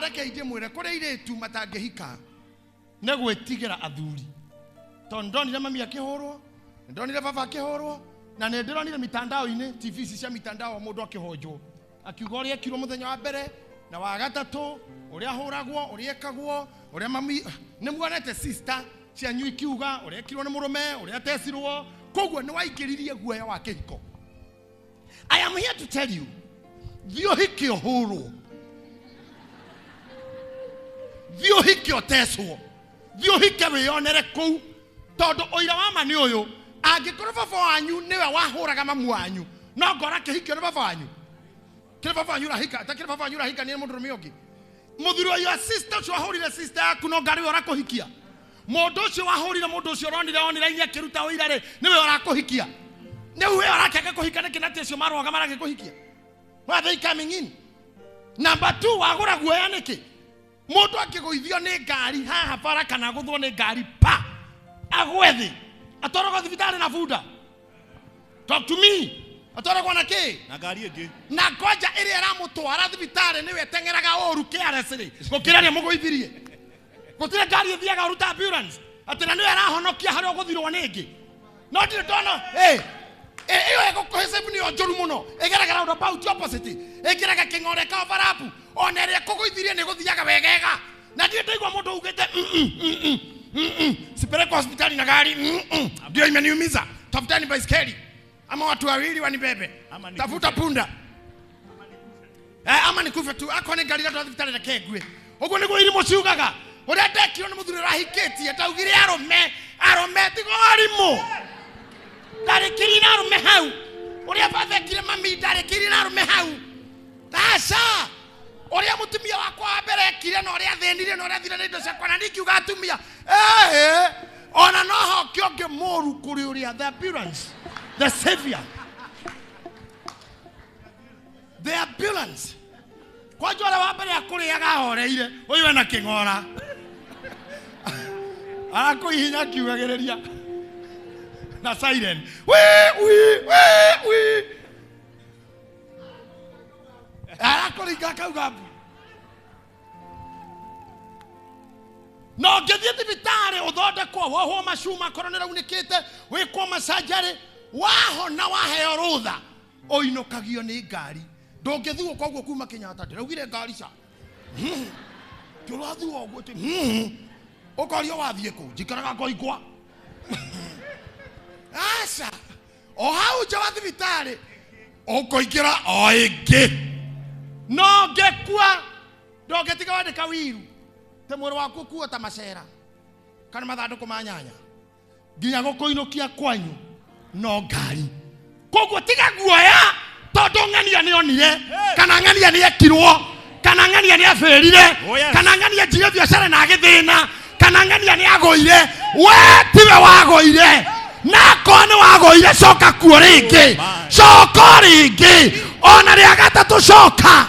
Rekei ndĩmwĩre kũrĩ airĩtu matangĩhika nĩ gwĩtigĩra athuri, tondũ ndonire mami akĩhũrwo, ndonire baba akĩhũrwo, na nĩ ndĩronire mitandao-inĩ, TV ici cia mitandao, mũndũ akĩhonjwo akiuga ũrĩa ekirwo mũthenya wa mbere na wa gatatũ, ũrĩa ahũragwo, ũrĩa ekagwo, ũrĩa mami. Nĩ muonete sister cianyu ikiuga ũrĩa ekirwo nĩ mũrũme, ũrĩa atecirwo. Koguo nĩ waingĩririe guoya wa kĩhiko. I am here to tell you, thiĩ ũhike ũhũrwo, thiĩ ũhike ũtecwo, thiĩ ũhike wĩyonere kũu, tondũ ũira wa ma nĩ ũyũ: angĩkorwo baba wanyu nĩwe wahũraga mamu wanyu, no ngora kĩhikio nĩ baba wanyu, kĩrĩ baba wanyu ũrahika, ta kĩrĩ baba wanyu ũrahika nĩ mũndũrũme ũngĩ. Mũthuri wa your sister ũcio wahũrire sister yaku, no ngarĩ we ũrakũhikia. Mũndũ ũcio wahũrire mũndũ ũcio ũronire online akĩruta ũira rĩ, nĩwe ũrakũhikia. Nĩ we ũrakĩaga kũhika nĩkĩ, na ti acio marũaga maragĩkũhikia? Why are they coming in? Number two, wagũra guoya nĩkĩ? Mũndũ akĩgũithio nĩ ngari haha bara kana agũthwo nĩ ngari pa agwe thĩ, atwaragwo thibitarĩ na bunda? Talk to me. Atwaragwo na kĩ? Na ngari ĩngĩ. Na ngoja ĩrĩa ĩramũtwara thibitarĩ nĩwe ĩteng'eraga ũru KRS rĩ, gũkĩra ĩrĩa mũgũithirie. Gũtirĩ ngari ĩthiaga ũru ta ambulance, atĩ na nĩwe ĩrahonokia harĩa ũgũthirwo nĩ ĩngĩ. No ndirĩ ndona ĩyo ĩgũkũhe save, nĩyo njũru mũno, ĩgeraga roundabout opposite, ĩkĩraga kĩng'ore ka overlap. Ona ĩrĩa ĩkũgũithirie nĩ ĩgũthiaga wegega, na ndirĩ ndaigua mũndũ augĩte, sipelekwa hospitali na gari, ndio imeniumiza, tafutani baiskeli ama watu wawili wanibebe." Ama nikufe. Tafuta punda ama nikufe tu. Akorwo nĩ ngari ĩratwara thibitarĩ, reke ngue. Ũguo nĩguo irimũ ciugaga. Ũrĩa ndekirwo nĩ mũthuri ũrahikĩtie, ndaugire arũme, arũme, tiga warimũ, ndarĩkĩrie na arũme hau. Ũrĩa batha ekire mami, ndarĩkĩrie na arũme hau. Aca, ũrĩa mũtumia wakwa wa mbere ekire, na ũrĩa athĩnirie, na ũrĩa athire na indo ciakwa, na nikiuga atumia ehe, ona no hoke ũngĩ mũru kũrĩ ũrĩa. The ambulance, the savior, the ambulance. Kwanja ũrĩa wa mbere akũrĩaga ahoreire, ũyũ ena kĩng'ora arakũhihinya akiugagĩrĩria na siren, wi wi wi wi, arakũringa akauga mbu. Na ũngĩthiĩ thibitarĩ ũthondekwo, wohwo macuma korwo nĩ raunĩkĩte, wĩkwo macanjarĩ, wahona, waheo rũtha, ũinũkagio nĩ ngari. Ndũngĩthuo koguo kuma Kenyatta. Ndĩraugire ngari ca tũrathuo ũguo ti ũkorio wathiĩ kũ. Njikaraga ngoigwa. Aca, o hau nja wa thibitarĩ ũkũingĩra o ĩngĩ. No ngĩkua ndũngĩtiga wandĩka wiru te mwĩrĩ waku ũkuo ta macera kana mathandũkũ ma nyanya nginya gũkũinũkia kwanyu no ngari. Koguo tiga guoya, tondũ ng'ania nĩ onire, kana ng'ania nĩ ekirwo, kana ng'ania nĩ abĩrire, Oh, yes. kana ng'ania njire biacara na agĩthĩna, kana ng'ania nĩ agũire. We tiwe wagũire, na akorwo nĩ wagũire, coka kuo rĩngĩ. My. Coka rĩngĩ, ona rĩa gatatũ coka.